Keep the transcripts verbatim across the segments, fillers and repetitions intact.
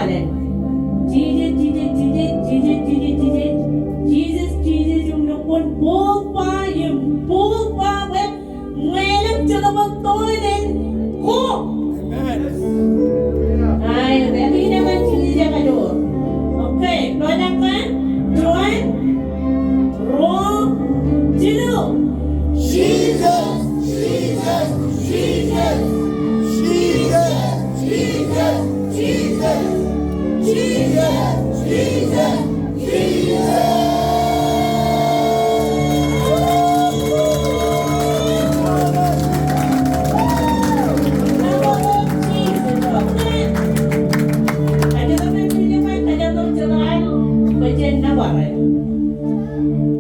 Jisōs, Jisōs, Jisōs, Jisōs, Jisōs, Jisōs, Jisōs, im lukkuun bōk ba, im bōk ba bwe ñe elōñ jet eo bōk toilet ko. Amen. Aet, ej kōṇaan Jisōs ekajoor. Okay, ḷotak ke, juon, ruo, jilu. Jisōs, Jisōs, Jisōs, Jisōs, Jisōs, Jisōs, Jisōs, Jisōs.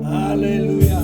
Hallelujah.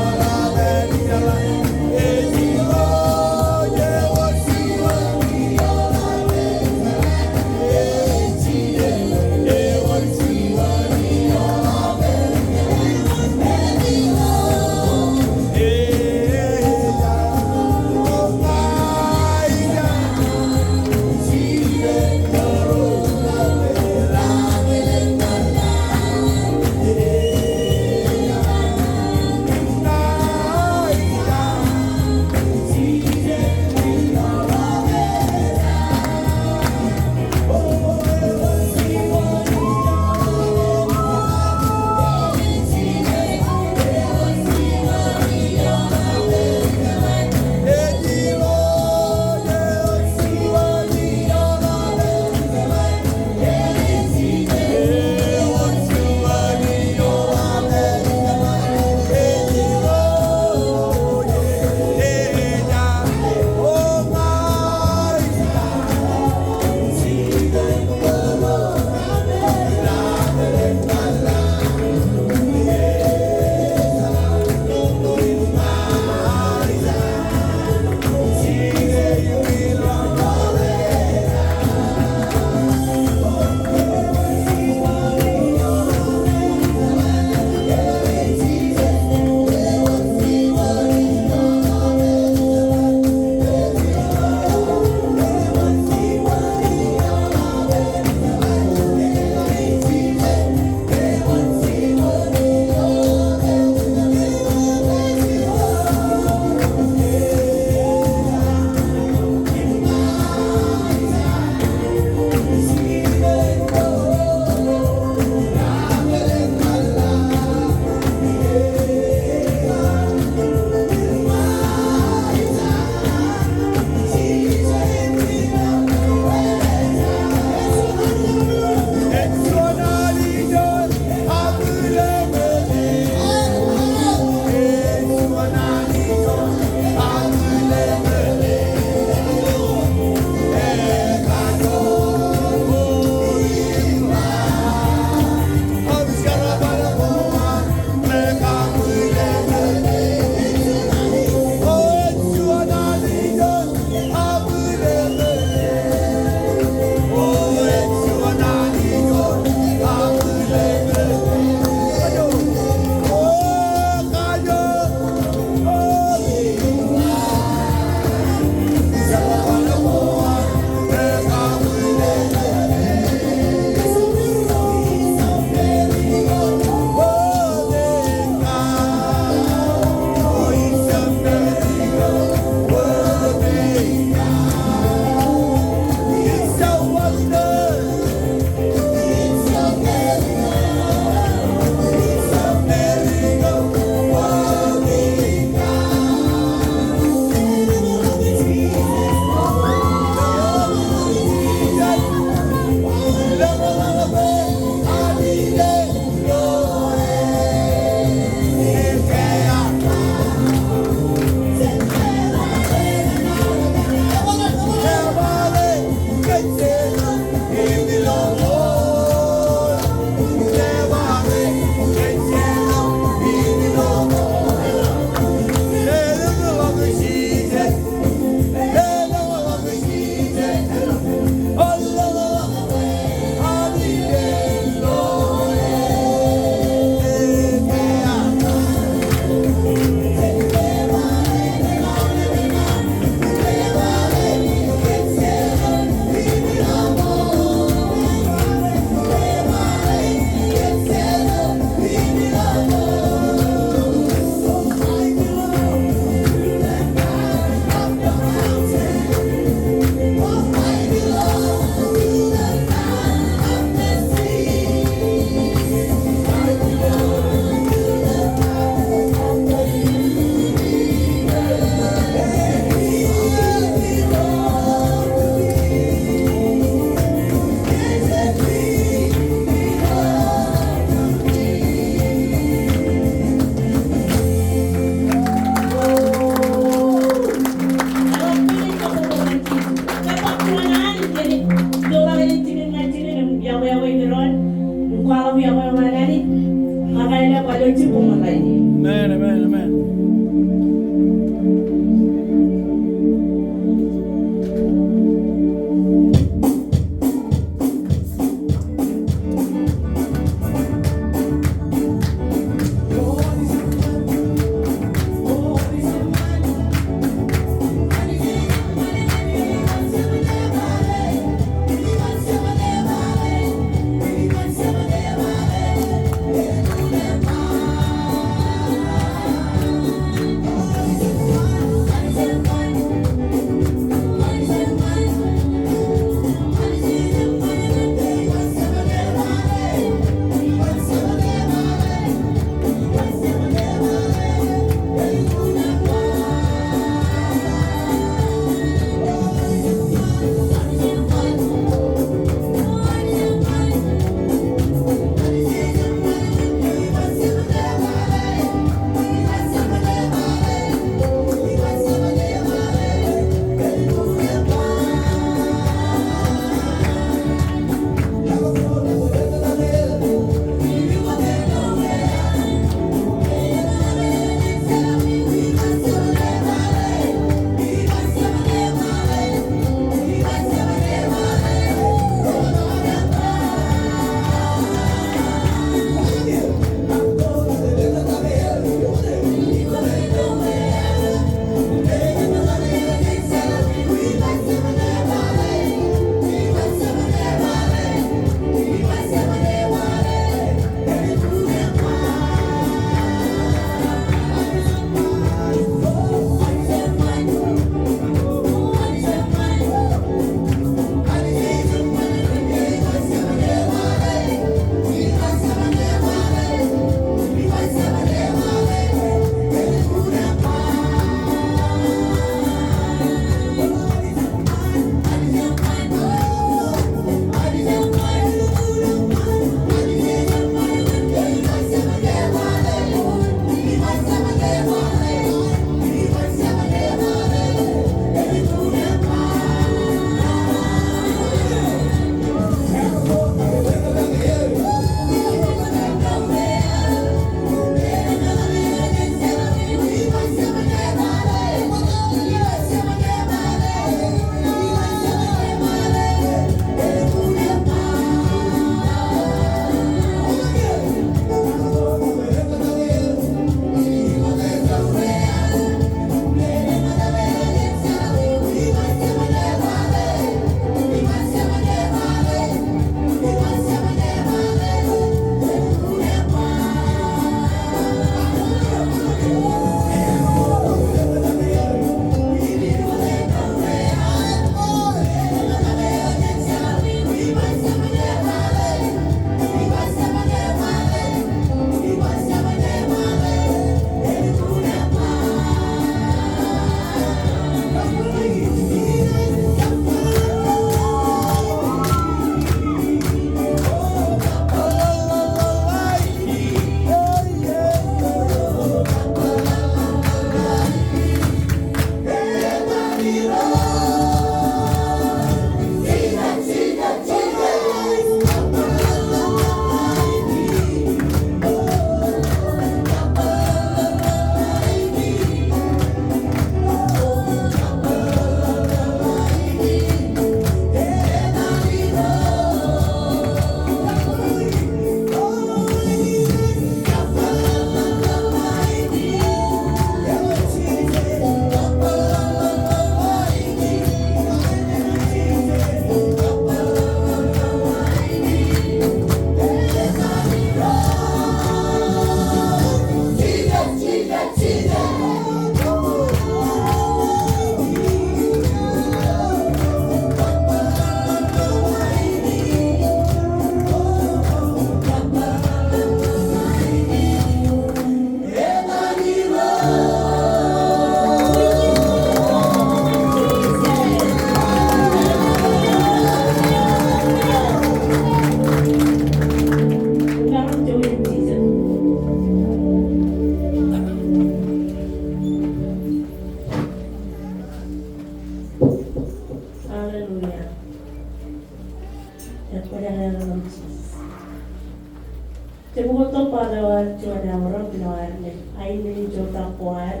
Ej bōk tok part eo ad juon aorōk ilo ad ṇe. Ainion in jota ko ad.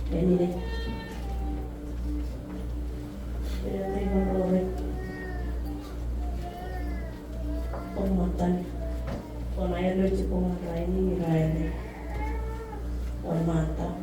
Āinwōt ilo ri ro rej bōk ṃōttan. Kwōn aer ilo jibboñ an rainin ilo aer ṇe. Wōnṃaantak.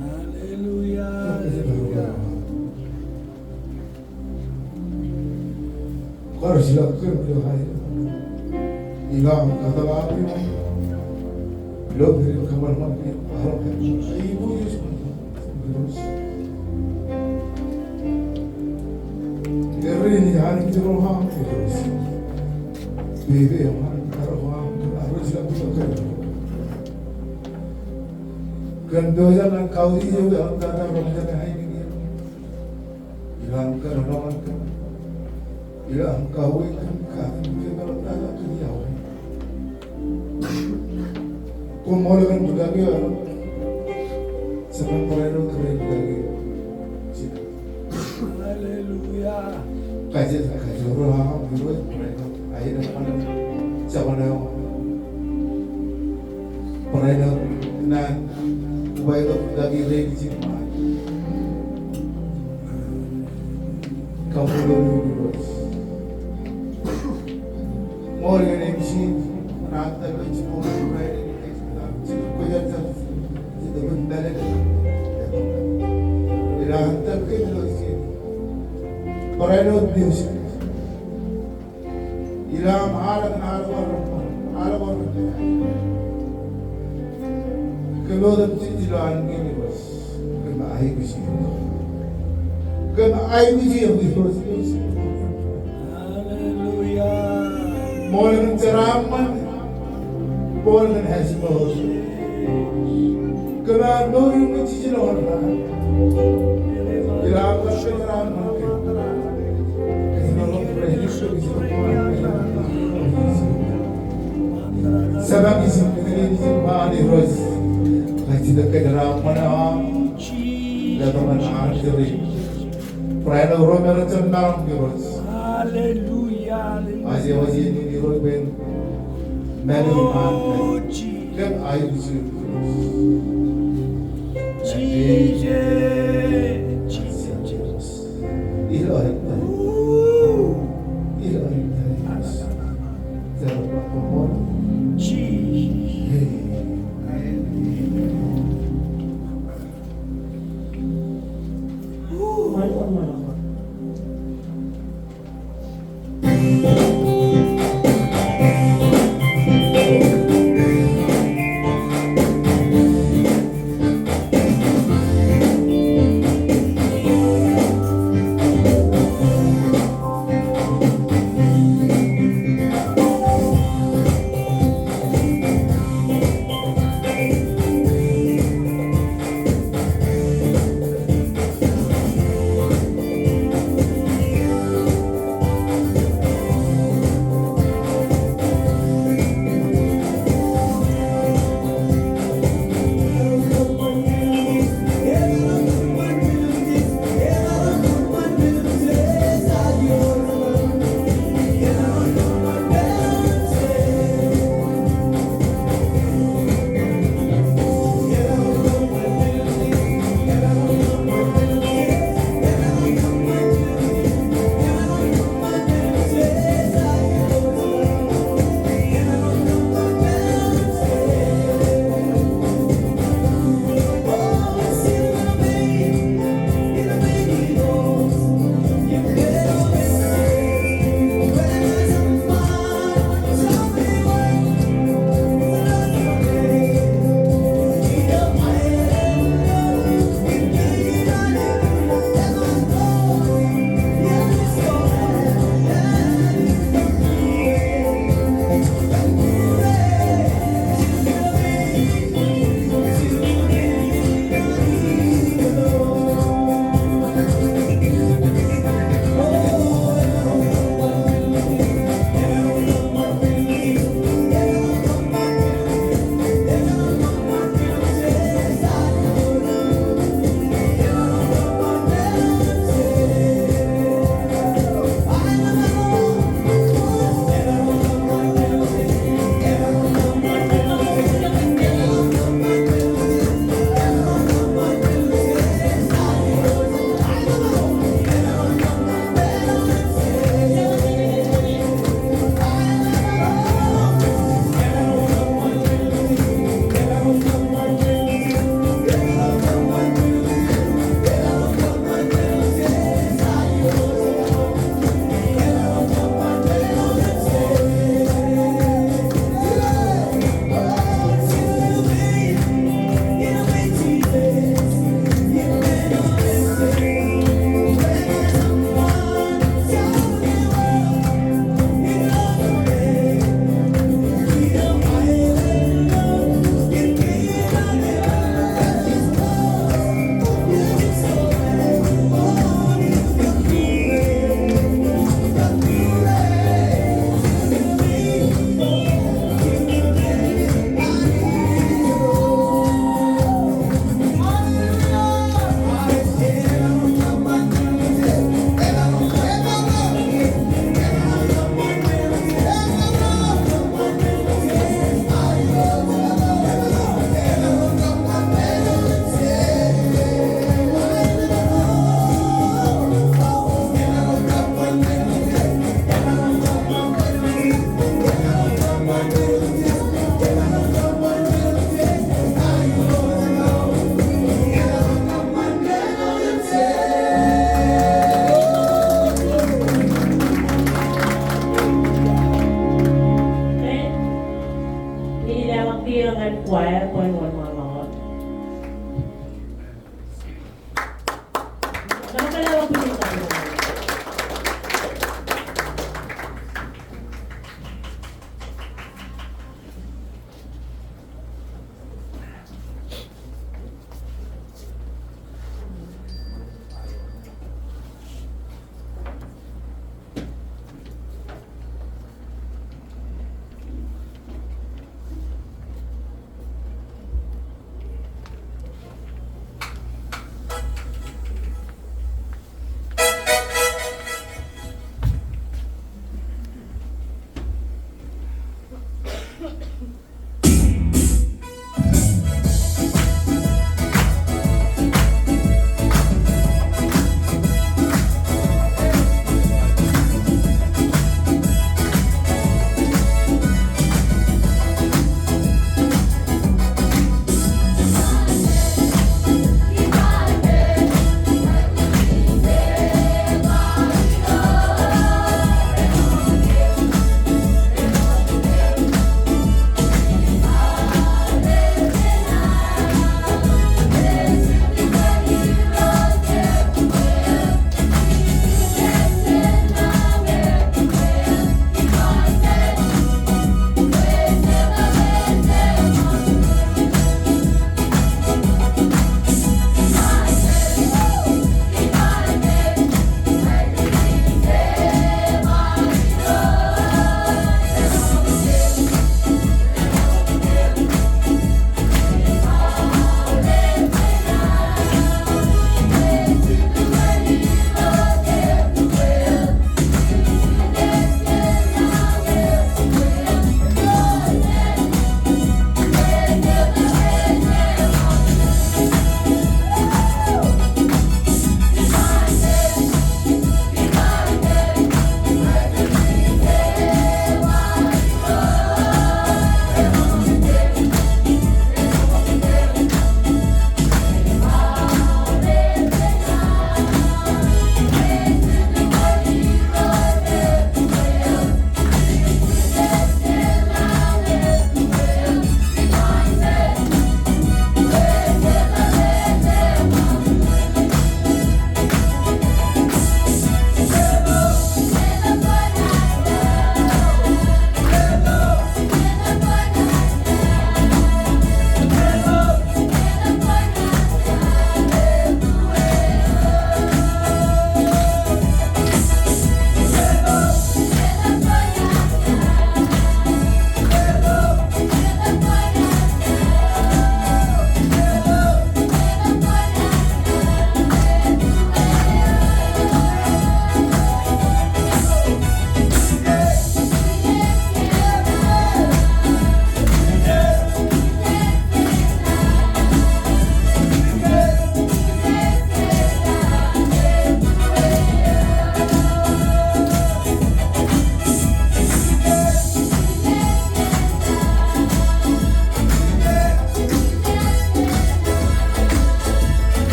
Hallelujah, hallelujah. Kar ej ilọk kōn ilo aer. Ilo aṃ kōtḷọk ilo pād im kōṃṃan ṃōk ilo aer. Errin ij an ilo aṃ. Bebe eo an kar eo aṃ. Kar ej ilọk kōn kōn pojak ñan kautiej eo eḷaptata roñjake ainikiōṃ. Ilo aṃ kōnono kōm. Ilo aṃ kauwe kōm, kōm eḷaptata kōm iawe. Koṃṃool kōn pukaki eo. Jekdọọn barāinwōt kōrā in pukaki eo. Hallelujah. Kaje, kajoor eo aṃ Irooj barāinwōt. Aet eo, barāinwōt naan upaik eo pukaki rein ijin ṃaan. Kaṃṃoolol eok Irooj. Ṃool kōn MC, naan tōl eo jibboñ eo barāinwōt. Jibboñ eo jibboñ eo. Ilo an tōl kōn ilo MC. Barāinwōt music. Ilo aṃ al, al, al, al. Kōm otemjej ilo an kōm Irooj. Kōm aikuj eok. Kōm aikuj eok Irooj. Hallelujah. Ṃool kōn jeraaṃṃan. Ṃool kōn ājmour. Kōm ar mour im jijino ṇe. Ilo aṃ kar jeraaṃṃan. Jemaroñ ijin ṃaan Irooj. Kajjitōk kōn jeraaṃṃan eo aṃ. Letok ñan armej rein. Barāinwōt ro me rej jab maroñ Irooj. Hallelujah, hallelujah. Ajewōj iien in Irooj bwe en mālōtlōt ṃaan. Oh, Jesus. Kōm aikuj eok. Jesus, Jesus, Jesus. Ilo aer. Ooh. Ilo aer. Jesus.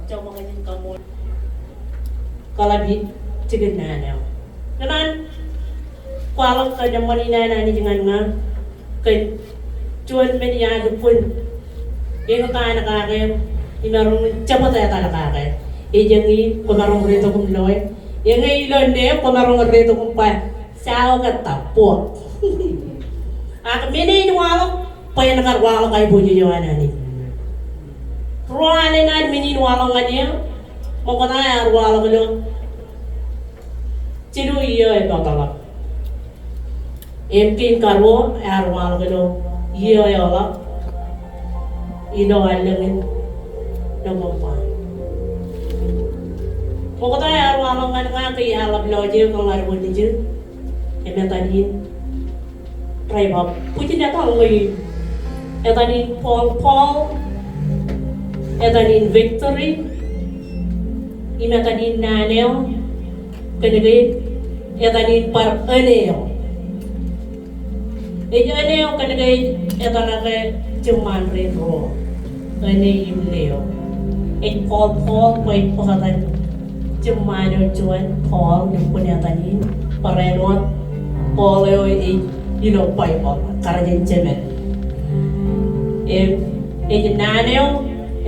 Jọba kajin kaṃṃool. Kalap jikin naan eo. Kōṇaan kwaḷọk kōn eṃṃan in an Anij ñan ña kōn juon men iar lukkuun eñtaan kake im maroñ in jabōt etal kake. Ej eñin, kwōmaroñ reitok im loe. Eñe ilo ne, kwōmaroñ reitok im ba, "Saok ettā, bōk." Ak men eo ej waḷọk bwe en kar waḷọk aiboojoj eo an Anij. Ruo alen an men in waḷọk ñan eō, ṃokta ear waḷọk ilo jilu iiō epād ḷọk. Im kein karuo ear waḷọk ilo iiō eoḷọk ilo allōñ in November. Ṃokta ear waḷọk ñan ña ke iar ḷap lọjien kōḷḷān ro nejin. Im etan in Rej ba bwijin etal ṇe in. Etan in Paul, Paul. Etan in Victory. Im etan in naan eo kōnke etan in bar Ōne eo. Ej Ōne eo kōnke etan eo ke jiṃṃaan ren ruo. Ōne im Leo. Ej Paul, Paul, bwe ej bōktan jiṃṃaan eo juon Paul, lukkuun etan in, barāinwōt Paul eo ej ilo Baibōḷ, kar jān Jemān. Im ej naan eo,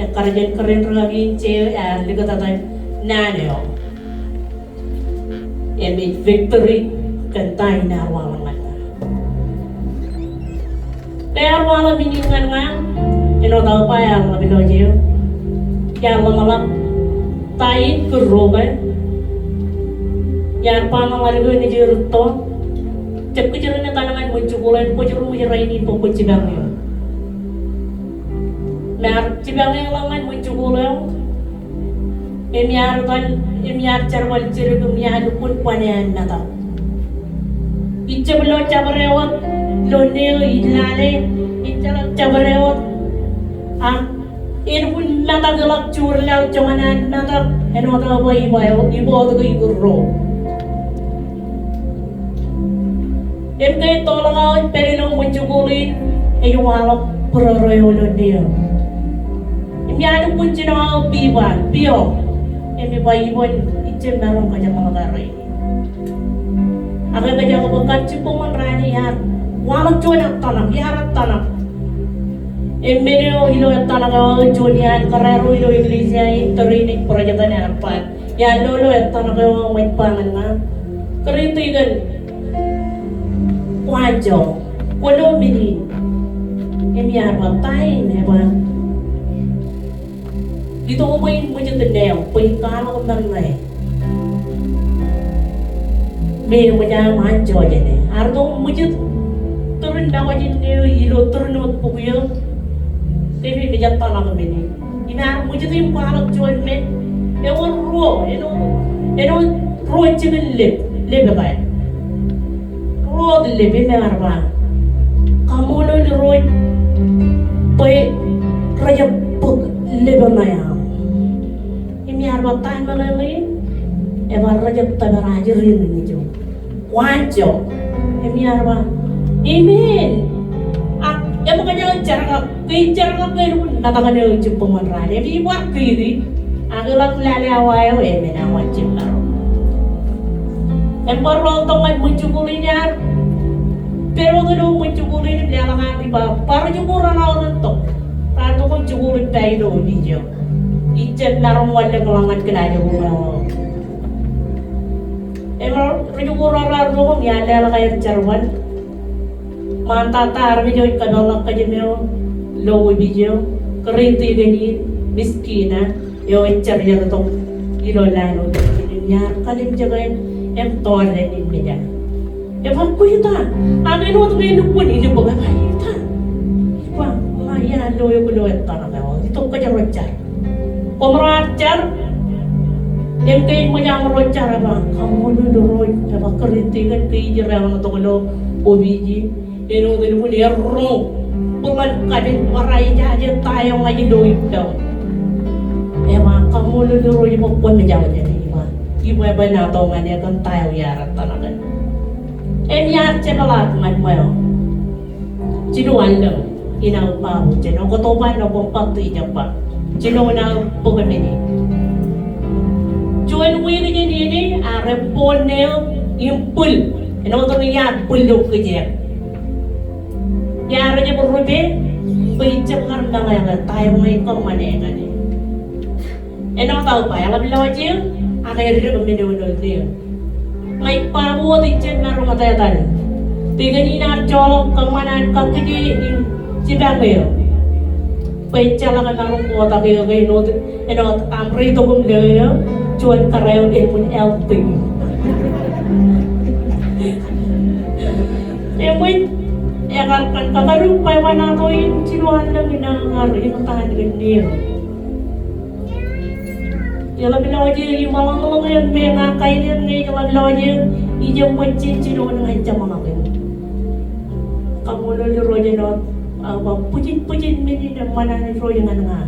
ekkar jān kōrā in rikaki in jeiū, ear likūt etan naan eo. Im ej Victory kōn ta in ear waḷọk ñan ña. Ke ear waḷọk men in ñan ña, āinwōt aō ba ear ḷap lọjien. Iar ḷōmṇak ta in kūr ro ke. Iar ba ṇe ḷalem eo nejū rūtto. Jab kōjro etal ñan ṃōn jikuuḷ eo, kwōjro ṃōj rainin bwe kwōj jipañ eō. Im ear jipañ eō ḷọk ñan ṃōn jikuuḷ eo. Im iar etal, im iar jerbal jidik im iar lukkuun ban ean metak. Ij jab lo jabdewōt, lo ne eo ij lale, ij jeḷā jabdewōt. Ak elukkuun metak ḷọk, jur laḷ joñan an metak, āinwōt aō ba iba eo, iba wōt ke ikūr ro. Im ke ej toḷọk aō pād ilo ṃōn jikuuḷ in, ej waḷọk būrōrō eo ilo ne eo. Im iar lukkuun jino aō piba, pio. Im iba iban ij jab maroñ kōjeṃḷọk rainin. Ak ekōjak bwe kab jibboñ ṃōn raan in iar waḷọk juon ettōṇak, iar ettōṇak. Im men eo ilo ettōṇak eo aō juon iaan kōrā ro ilo eklejia in, tōre in ej president, ear ba, iar lo ilo ettōṇak eo aō ṃōj ba ñan ña, Kūr itikin Juanjo, kwōlo men in. Im iar ba ta in, eba, itok bwe in ṃwijit ne eo, bwe in kwaḷọk men ṇe. Meḷeḷe aṃ anjọ jāne. Ear itok ṃwijit tūrin ḷọk jān ne eo ilo tūrin wōt bok eo. Ke ej ettōṇak men in. Im ear ṃwijit im kwaḷọk juon men. Ewōr ruo, āinwōt, āinwōt ruo jikin lep, lep eo aō. Ruo lep im ear ba, kaṃṃoolol Irooj bwe rej jab bōk lep ṇe aṃ. Im iar ba ta meḷeḷein, eba rej jab tōpar ajri ṇe nejū. Juanjo. Im iar ba, amen. Ak eṃōkaj aō jerkak, ke ij jerkak ke elukkuun metak ṇe eo jibboñ ṃōn raan. Im ibar kiki, ak iḷak lale awa eo, amen, awa jimmaroñ. Im bar rooltok ñan ṃōn jikuuḷ in, iar pād wōt ilo ṃōn jikuuḷ in im leḷọk aō iba, bar jikuuḷ raar tok. Raar tok im jikuuḷ ippa ilo opiij eo. Ij jab maroñ wanlōñ ḷọk ñan kilaajruum eo aō. Im ri jikuuḷ ro raar tok im iar leḷọk aer jerbal. Ṃaantata armej eo ej kōpeḷḷọk kōjām eo ilo opiij eo, kūr itikin in, Miss Kina, eo ej jerjertok ilo line eo, im iar kalimjeke im tọọr leen im mejān. Eba, kwōj ta? Ak āinwōt ke elukkuun ilo bok, eba, ij ta? Ej ba, ṃae, iar lo eok ilo ettōṇak eo, itok kōjro jar. Koṃro ar jar, im ke ej ṃōj aṃro jar, eba, kaṃṃoolol Irooj, eba, kūr itikin ke ij reḷọñtok ilo opiij in, āinwōt elukkuun erro, bōlen kapen barāinwōt ta eo ña ij lo ippaṃ. Eba, kaṃṃoolol Irooj bwe kwōmejān jāne, eba, ij bwebwenato ñan e kōn ta eo iar ettōṇak in. Im iar jepḷaak ñan ṃweo. Jilu allōñ in aō bok, jān Oktoba, Nōbōṃba, Disemba. Jinoin aō bok men in. Juon wiik jān ijin, ear bōd neo im bwil. Āinwōt eo iar bwil ilo kijeek. Iar jab rupe bwe ijab kar meñe ta eo ña ij kōṃṃane ñan e. Āinwōt aō ba, eḷap lọjien, ak eddek men eo ilo neo. Ña ij ba wōt ijab maroñ etetal. Tikōn in ear joḷọk kōṃṃan an kakkije im jipañ eo. Bwe ejjeḷọk maroñ kotak eō ke āinwōt, āinwōt aṃ reitok im lo eo, juon kōrā eo eṃōj āltōk. Eṃōj, ekar kar kakadu bwebwenato im jino allōñ in ear iṃōj taan kōn neo. Eḷap lọjien im ṃōḷaḷḷọk eō me ña kain eo ñe eḷap lọjien, ij eṃōj jān jinoin ña ij jeṃḷọk eō. Kaṃṃoolol Irooj āinwōt aō ba bwijin bwijin men in eṃṃan an Irooj ñan ña.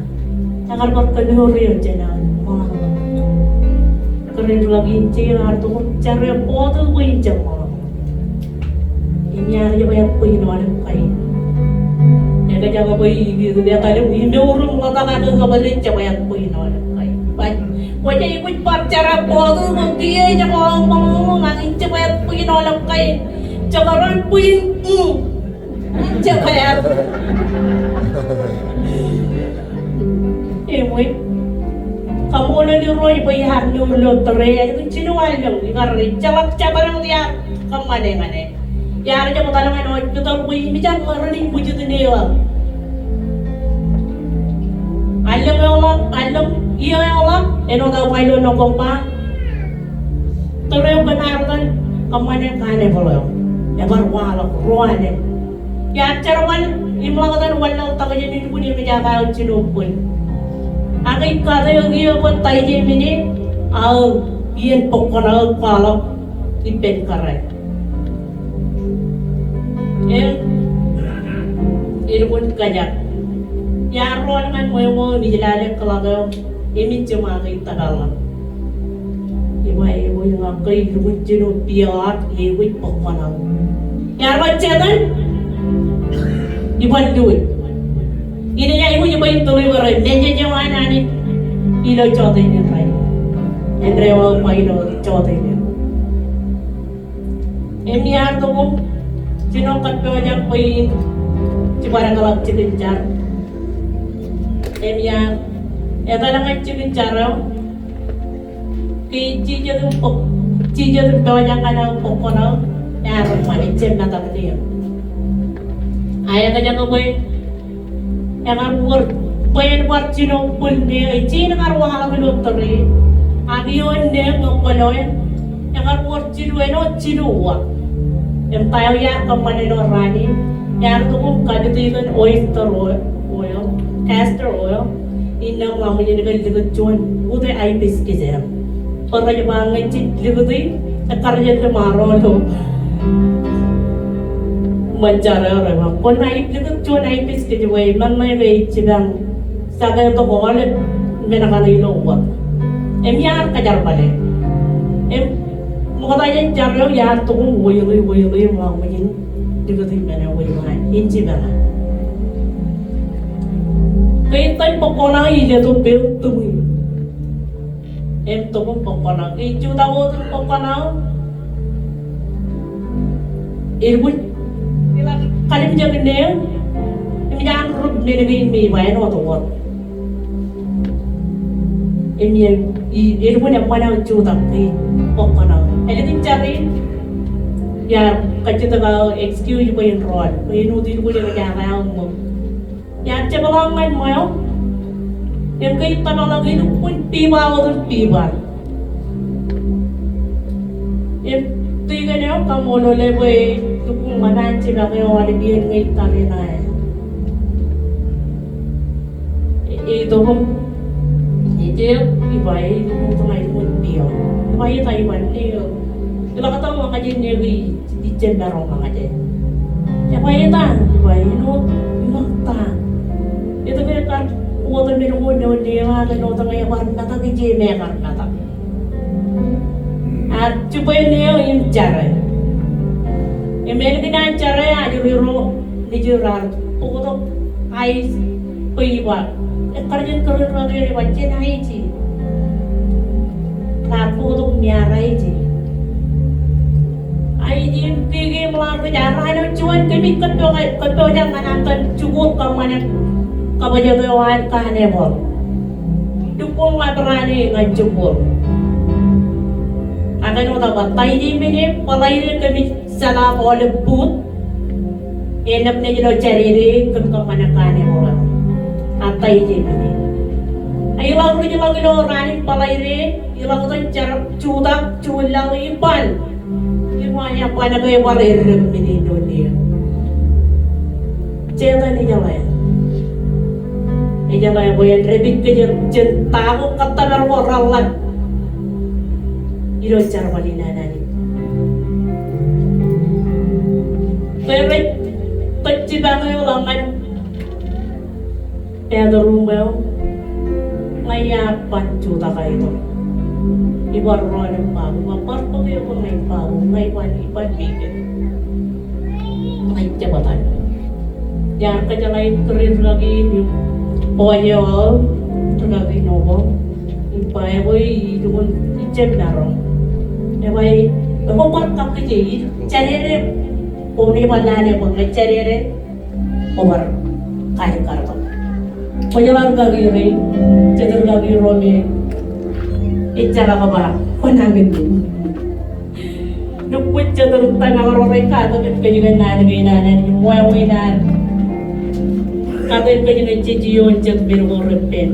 Ekar bar kōnono eō jān aō ṃōḷaḷḷọk. Kōrā in ḷọk in je ear tok im jar e bōtōk bwe in jeṃḷọk. Im iar jab bwe in aolep kain. Ekōjak bwe in etal im imour im ḷotak ak kōpare jab bwe in aolep kain. Baj, kwōj aikuj bar jar e bōtōk bwe kiiō ejab aolep kain. Jekdọọn bwe in, mm. Jab bwe. Eṃōj. Kaṃṃoolol Irooj bwe iar mour ilo tōre eo, ālikin jino allōñ, ikar ejjeḷọk jabdewōt iar kōṃṃane ñan e. Iar jab etal ñan hospital bwe emōj an ṃōrṇe ṃwijit neo. Allōñ eoḷọk, allōñ iiō eoḷọk, āinwōt aō ba ilo Nokōṃba. Tōre eo kōn ad etal kōṃṃane carnival eo. Ebar waḷọk ruo alen. Iar jerbal im ḷak etan wanlaḷtak jān ilukkuun eṃōj ak aō jino bwil. Ak ij kate eō kiiō bwe ta ije men e, aō iien bōk kuṇaō kwaḷọk ippān kōrā. Im ilukkuun kōjak. Iar rool ñan ṃweo ṃweo im ij lale kōḷak eo. Im ij jiṃa ke ij tōpar ḷọk. Ij ba, ewi ña ke ij lukkuun jino pier ak ewi bōk kuṇaō. Iar ba Setan, iban lewōj. Inaaj aikuj bwe in deliver e message eo an Anij ilo jota in rainin. Āindeeo aō ba ilo jota in. Im iar tok im jino kappojak bwe in jibadekḷọk jikin jar. Im iar etal ñan jikin jar eo. Ke ij jijet im bōk, jijet im pojak ñan aō bōk kuṇaō, ear eṃṃan, ejjab metak neo. Ak ekōjak bwe Ekar wōr, bwe en bar jino bwil neo, ej jañin kar waḷọk ilo tōre. Ak ioon neo ñe kwōlo en, ekar wōr jilu āinwōt jilu uwaak. Im ta eo iar kōṃṃan ilo raan in, iar tok im kapit kōn oyster oil, oil, castor oil, innām ḷak ṃōjin ke likūt juon utiej hibiscus eo. Bwe rej ba ñe jej likūti, ekkar jen ḷōṃaro ilo ṃōn jar eo rej ba. Kwōn aikuj likūt juon hibiscus bwe ṃōṇōṇō ke ej jipañ saketok aolep men kaṇe ilo wōt. Im iar kōjerbale. Im ṃokta jān jar eo iar tok im oily, oily im ḷak ṃōjin likūti men eo bwe ej jipañ. Ke ej tōn bōk kuṇaō ilo tok peun tūṃi. Im tok im bōk kuṇaō. Ke ej jutak wōt im bōk kuṇaō. Elukkuun, kalimjek neo. Im ej an rup men kein me ej ba āinwōt wōt. Im ej, elukkuun eṃṃan aō jutak ke ej bōk kuṇaō. Ālikin jar in. Iar kajjitōk aō excuse bwe en rọọl. Bwe āinwōt elukkuun eṃōj aō ṃōk. Iar jepḷaak ñan ṃweo. Im ke ij tōpar ḷọk elukkuun piba wōt im piba. Im tikōn eo kaṃṃoolol e bwe lukkuun ṃōk an jipañ eo aolep iien ñe ij tariṇae. Ej tok im ej iba, ej lukkuun tōñā elukkuun piba. Ej ba eta, ej ba neo. Ilo kōtḷọk ñan neo ke ij jab maroñ ṃōñā e. Ej ba eta, ej ba āinwōt ṃōk ta. Etke ekar wōt men ko ilo neo ak āinwōt ñe ebar metak ije me ekar metak. Ak jibwe neo im jar e. Im ālikin an jar e, ajri ro nejid raar bōktok ice bwe ij ba. Ekkar jen kōrā ro ke ej ba jen ice. Raar bōktok miaraije. Aij im peke im ḷaḷ rej arro āinwōt juon kōmij kōppojak, kōppojak ñan an kōn jikuuḷ kōṃṃane kabōjrak eo an carnival. Lukkuun ḷap raan e ñan jikuuḷ. Ak āinwōt aō ba, Taije men e, bōḷaide kōmij set up aolep booth. Eḷap naaj lo Jādede kōm kōṃṃane carnival eo. A Taije men e. A iḷak rej ḷak ilo raan in bōḷaide, iḷak tok jar jutak, jutak laḷ iban. Iban, iban ke bar eddek men e ilo neiō. Setan ejeḷā. Ejeḷā bwe en dāpij kōj jān ta ko kōttōpar ko reḷḷap ilo jerbal in an Anij. Bwe rej kōjjipañ eō ḷọk ñan bathroom eo, ña iar ban jutak aō itok. Ibar rọọl im ba, ibar bar bōk eō bwe ña ibar, ña iban, iban make it. Ña ij jab etal. Iar kōjeḷā im kūr rikaki in im bọọj eo aō, rikaki Nobo. Im ba, ekwe, ilukkuun ij jab maroñ. Ebar, ebar bar kakkije, ij Jādede. Koṃ naaj bar lale bwe ña Jādede. Kwō bar kaalikkar tok. Kwōjeḷā rikaki rein, jet rikaki ro me ej jeḷā ke ba kwō nañinmej. Lukkuun jet ri tōmak ro rej katak kōj kōn naan kein an Anij, wāween an katak kōj kōn jej ioon jet men ko repen.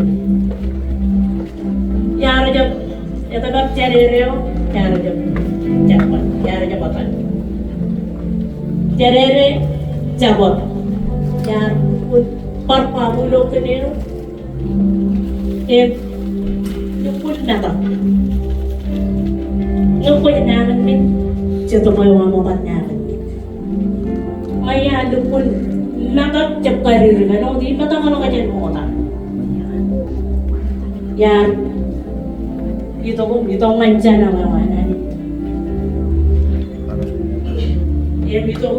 Iar jab, etōpar Jādede eo, iar jab, jab, iar jab etal. Jādede jab etal. Iar lukkuun bar babu ilo kōn eō. Im lukkuun metak. Ñe kwōj nañinmej, jet eo aṃ ebar nañinmej. Ña iar lukkuun metak jab kadikdik, āinwōt imetak ḷọk jān ṃokta. Iar itok, itok ñan janaṃ eo an Anij. Im itok